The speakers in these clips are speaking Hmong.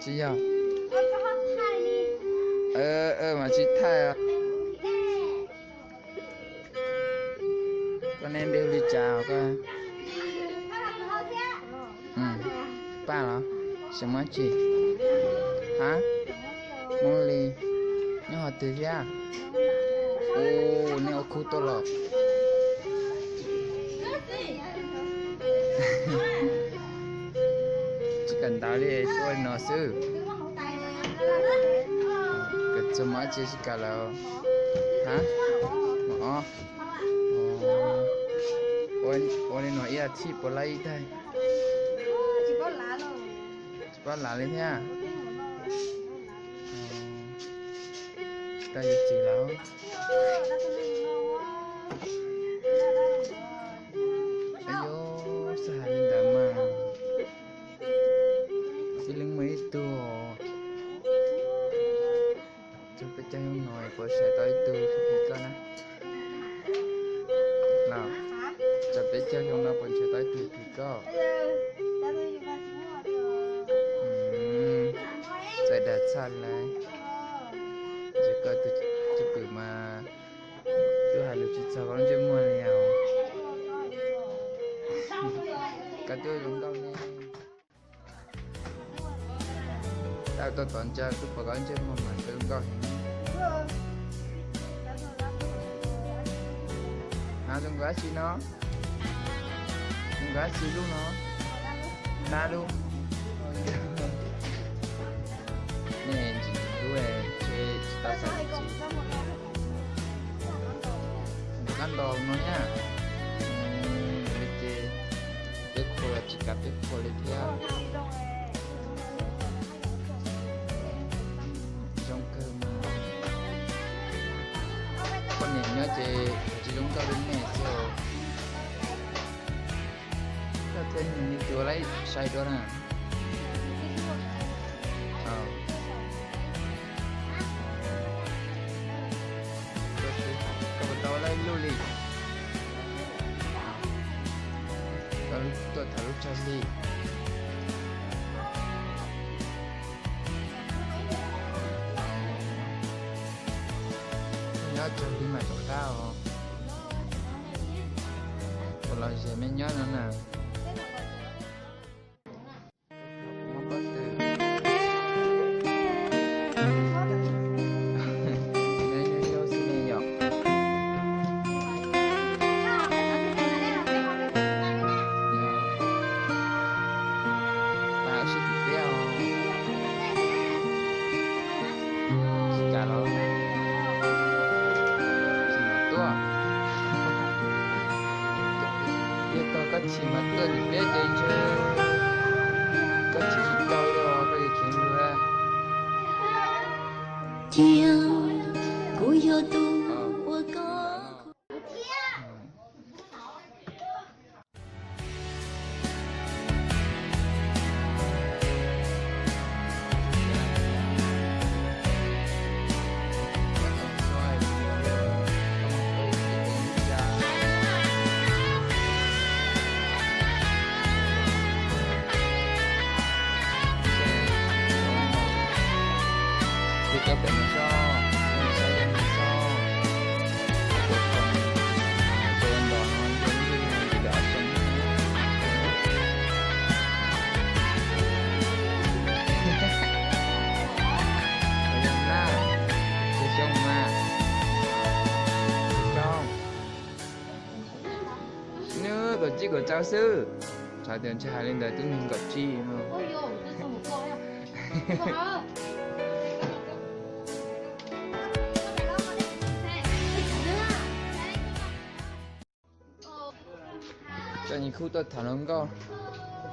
Tsis yog. Mas tsis thaij os. Koj neb npe li cas os koj? Paj los? Xeem Mab Tsi? Ha? Hmoob Lis. Nyob qhov twg thiab? Ua, nej ua khub tuaj los? Tsis kam ntawd li, tuaj no xwb. Kawm txog mov tsis kam lawm. Ha? Mov ob. Ua li no ib as thiv puas laib ib taig? Tsis paub lav li thiab. Tsis tau yuav txiv lawm. Aib, xav hais li ntawd mas, tib leeg muaj ib tug. Txog peb caug xyoo no puas ntshaw tau ib tug phim koj na? Los, txog peb caug xyoo no puas ntshaw tau ib tug phim koj? Txawm dag txhaj lawm, ntshe koj tus cwj pwm mas twb hais lus tsis txog koj lub ntsej muag li os. Koj twb zoo nkauj ne. Tau tuaj tom ntsa twb pom koj ntsej muag mas zoo nkauj heev. Ha, zoo nkauj dab tsi no? Zoo nkauj dab tsi lub no? Nab lub. Nej ntsis lub tsis tau xav tsis nrog kab nto no thiab. Ces peb khuas tsis kav peb khuas li thiab. Zoo kawg mas. Poj niam nyob ces tsis zoo nkauj li nej xwb. Koj thiab nws tus laib sai dua na. Koj puas tau laib lub li? Koj tuaj tham lub tsawg hli? Nyob tsawg hli mam rov qab os. Ua los zem me nyob no na. Tsis kam los, tsis mam tuaj. Yog tog koj tsis mam tuaj ces peb ces ntshe koj tsis tsis tau li os, koj yuav tsum mus. Cia kuv yog tus uas koj Nws kom cib kom tsawv xwb. Txhais tias ntshe hais li ntawd twb nws kom cib. Coj nws khub tuaj tham hluas nkauj,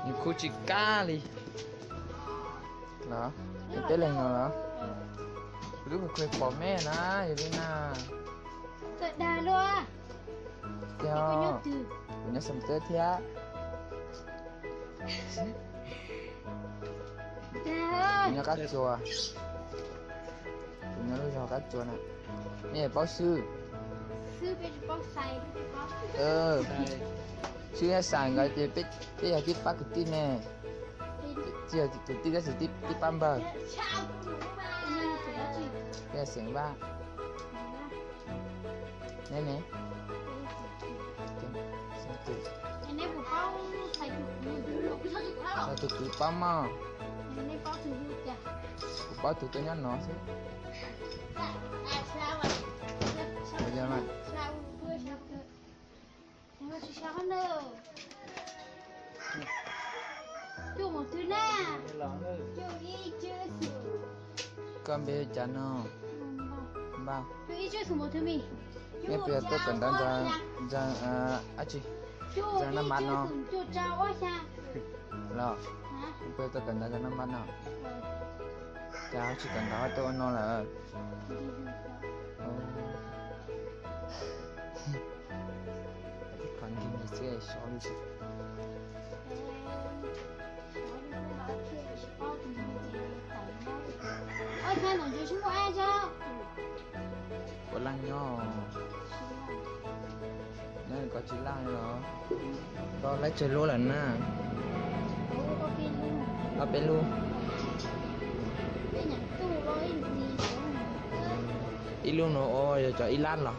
nws khub tsis kam li. Los, nws teb leeg no los? Kuv twb khuv khuav pom me na, yog li na. Txawm dag luaj. Tiag, kuv nyob Xam Teb thiab. Kuv nyob Qab Tsuas. Kuv nyob lub zos Qab Tsuas na. Nej paub Xwb? Xwb nyob Xam nkawd ces peb yog tib pab kwv tij ne. Tsis yog tus tij, tab sis tij pab npawg. Yog xeem Vaj. Ne ne. Tus kwv paub mog. Kuv paub tus tuaj nyob no xwb. Koj npe cas no? Npaj. Nej puas yog tuaj kawm ntawv ntawm dab tsi, ntawm naj npab no los? Puas yog tuaj kawm ntawv ntawm naj npab no? Cas tsis kawm ntawv tuaj ua no lawm? Ib qho ncig xwb sov li. Ua laj nyob, nyob koj tsis laj li los? Koj laib tsawg lub lawm na? Ob peb lub. Ib lub no ua yog cov ib lab los?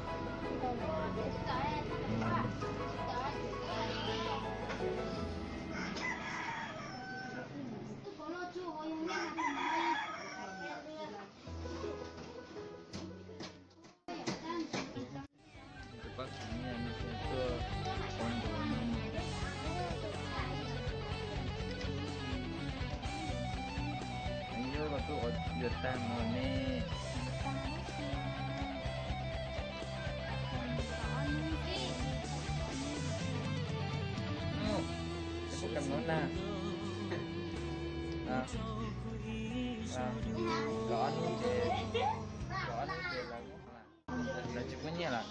Tus poj khov niag no tuaj ua ntu no. Yog koj tuaj ua yuav tag no ne. Kam no na. Los ob hnub ces, los ob hnub ces lawv, lawv tsis pub nyiaj lawm.